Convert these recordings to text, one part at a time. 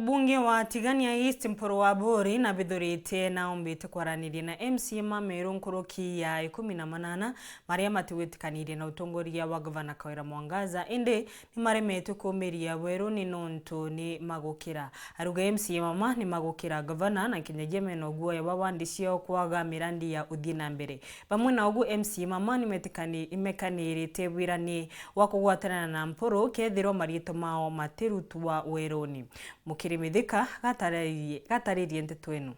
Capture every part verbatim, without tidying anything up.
Mbunge wa Tigania East Mpuru wa Buri nabithuritie na ombite kwaraniria na M C A ma Meru nkuruki ya ikumi na manana maria matigwitikanirie na utongoria wa Gavana Kawira Mwangaza, indi ni maremetwe kumiria Bweru ni nontu ni magukira. Aruga M C A mama ni magukira gavana na kinyagia mena uguoya wa wandi ciao kwaga mirandi ya uthii na mbere. Bamwe na ugu M C A mama ni metikani-, imekanirite wirani wa kugwatanana na Mpuru kethirwa mariitwa mao matirutwa weruni. Mukiri Mithika gataririe, gataririe nteto ino.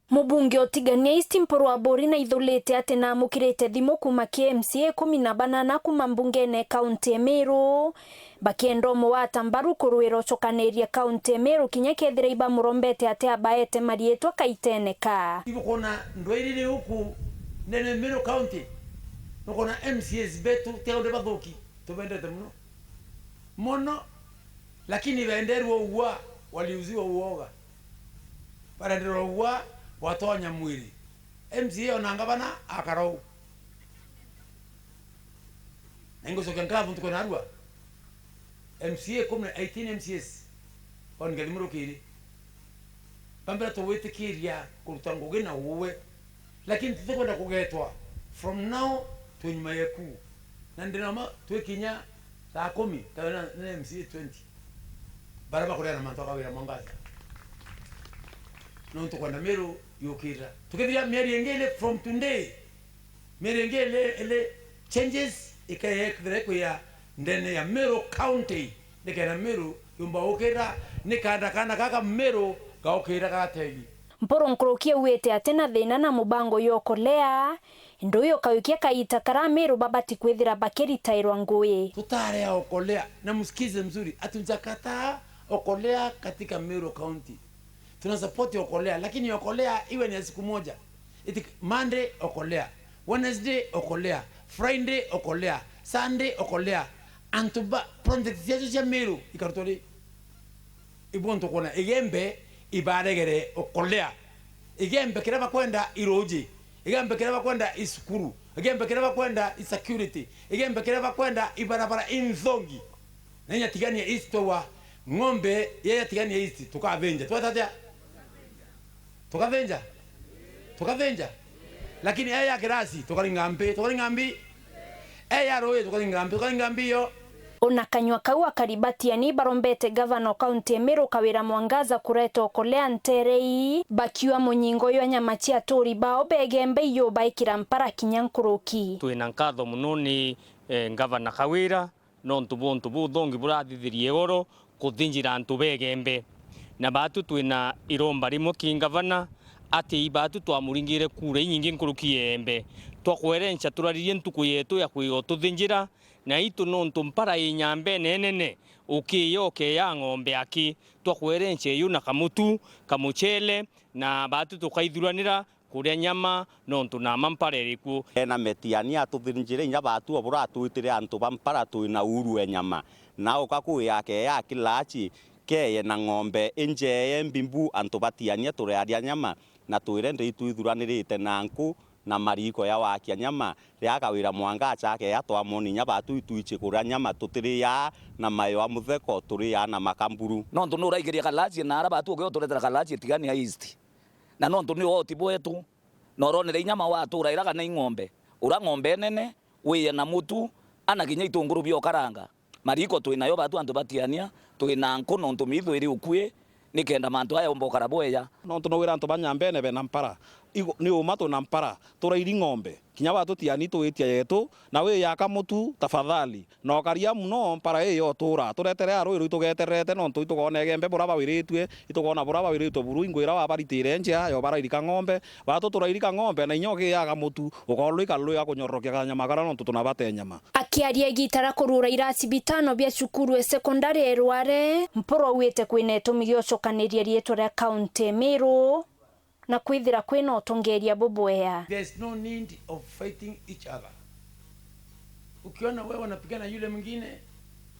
Mubunge o Tigania East Mpuru wa Buri naithulite ati naamukirite thimu kuuma ki M C A ikumi na banana kuuma mbungene kaunti ya Meru, bakienda umugwata mbaru kurwira ucukaniria kaunti ya Meru kinya kethira ibamurombete ati abaete mariitwa kaitene ka. Ibukwona ndwairire uku ndene Meru County, nukwona M C As betu tia undi bathuki, tubendete muno. Mono, lakini benderwa ugwa, waliuziwa uoga. Barenderwa ugwa, gwatonya mwiri. M C A ona ngavana akarou. Na ingucokia nkatho ntuku ya narua. M C A ikumi na eighteen M C As. Oni ngathi murukiri. Bambira tugwitikiria kuruta ngugi na uwe. Lakini tutikwenda kugetwa. From now, twi nyuma yeku. Na ndinoma twikinya thaa kumi, kana na, na M C A twenty. Bara bakurea na mantu akawira Mwangaza. Nontu kwenda Meru yukira. Tukithia mieri ingi ili from today. Mieri ingi ili, ili changes ikethira ikwia ndene ya Meru County. Nikenda Meru yumba ukira, nikenda kana gaka Meru gaukira gategi. Mpuru nkuruki augite ati na thina na mubango ya Okolea, indi uyu ukaukia kaita karia Ameru babati kwithira bakiritairwa ngui. Tutarea Okolea, na msikize mzuri, hatujakataa Okolea katika Meru County. Tuna support Okolea, lakini Okolea iwe ni ya siku moja. Iti Monday Okolea, Wednesday Okolea, Friday Okolea, Sunday Okolea. Antu ba project cietu cia Meru ikarutwa ri? Ibu ntukwona Igembe ibaregere Okolea. Igembe kiria bakwenda i ruuji. Igembe kiria bakwenda i cukuru. Igembe kiria bakwenda i security. Igembe kiria bakwenda i barabara inthongi. Na inya Tigania East twaua ng'ombe ya, ya Tigania East tukathinja. Tweta atia? Tukathinja? Tukathinja? Lakini e ya kirasi, tukaringa mbi, tukaringa mbi. E ya ruuji, tukaringa mbi, tukaringa mbi yo. Ona kanyua kau akari ba Tiani barombete gavana o kaunti ya Meru Kawira Mwangaza kureta Okolea ntere ii, bakiuga munyingo jwa nyama cia aturi bao ba Igembe ijubaikira mpara kinya nkuruki. Twina nkatho muno ni, eh, gavana Kawira, nontu bwa untu buthongi burathithirie igoro kuthinjira antu ba Igembe. Na baatu twina iromba rimwe ki ngavana, ati baatu twamuringire kura inyingi nkuruki ya Igembe. Twakwerenca turaririe ntuku yetu ya kwiga ututhinjira, na itu nontu mpara i nyambene nene, ukiya ukeya ng'ombe aki. Twakwerenca iu na kamutu, kamuchele, na baatu tukaithuranira kuria nyama, nontu nama mpara iri kuo. Ena metiania atuthinjire inya baatu o buratwitire antu ba mpara twina uru e nyama. Na uka kuya keya kilachi keye na ng'ombe injeye mbimbu antu ba Tiania turearia nyama, na twire ndi itwithuranirite na nku na mariko ya wakia nyama, ria Kawira Mwangaza akeya twamoni inya baatu itwichi kuria nyama tutiriaa na mayo a mutheko, turiaa na makamburu. Nontu nuraikiria kalachi na ara baatu uke uturetera kalachi Tigania East. Na nontu ni woti bwetu, na uronere inya ma watura ira kana ing'ombe, ura ng'ombe nene, wiye na mutu, ana kinya itunguru bia ukaranga. Mariko twinayo batu antu ba Tiania, twina nku nontu miithu iri ukui, nikenda mantu aya umba ukara bweya. Nontu nowira antu ba Nyambene bena mpara, igo, ni uma twina mpara, turairi ng'ombe. Kinya batu Tiani twitia yetu, na wiyaka mutu, tafadhali. Na ukaria muno mpara ii yotura. Turetere arui rui tugetererete, nontu itukwona Igembe bura bawiritue, itukwona bura bawiritue buru, ingwira wabaritire njia, yo barairika ng'ombe. Batu turairika ng'ombe, na inya ukiyaga mutu, ukorwa rui karui ga kunyororokia kanyama karia, nontu tunabate nyama. Akiaria igita ria kurura irasi bitano bia cukuru e sekondari e Rware, Mpuru augite kwina itumi gia ucukaniria riitwa ria kaunti e Meru na kwithira kwina utongeria bubwea. There's no need of fighting each other. Ukiona wewe unapigana yule mwingine,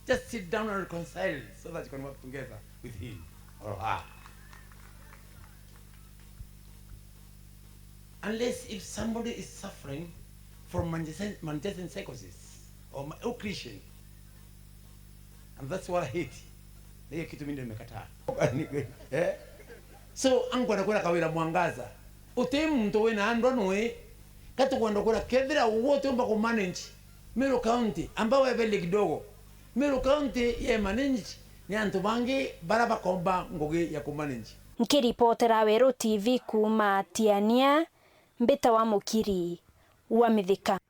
just sit down and reconcile so that you can work together with him or her. Unless if somebody is suffering from Manchester, Manchester psychosis or ma-, or Christian, and that's what I hate. Na hiyo kitu mimi ndio nimekataa. Eh? So, ankwenda kwira Kawira Mwangaza, uti muntu wina andwa nui, katukwenda kwira kethira uwe utiumba ku manage Meru County, amba webele kidogo. Meru County ye manage ni antu bangi bara bakomba ngugi ya ku manage. Nkiripotera Weru T V kuuma Tiania, mbita wa Mukiri wa Mithika.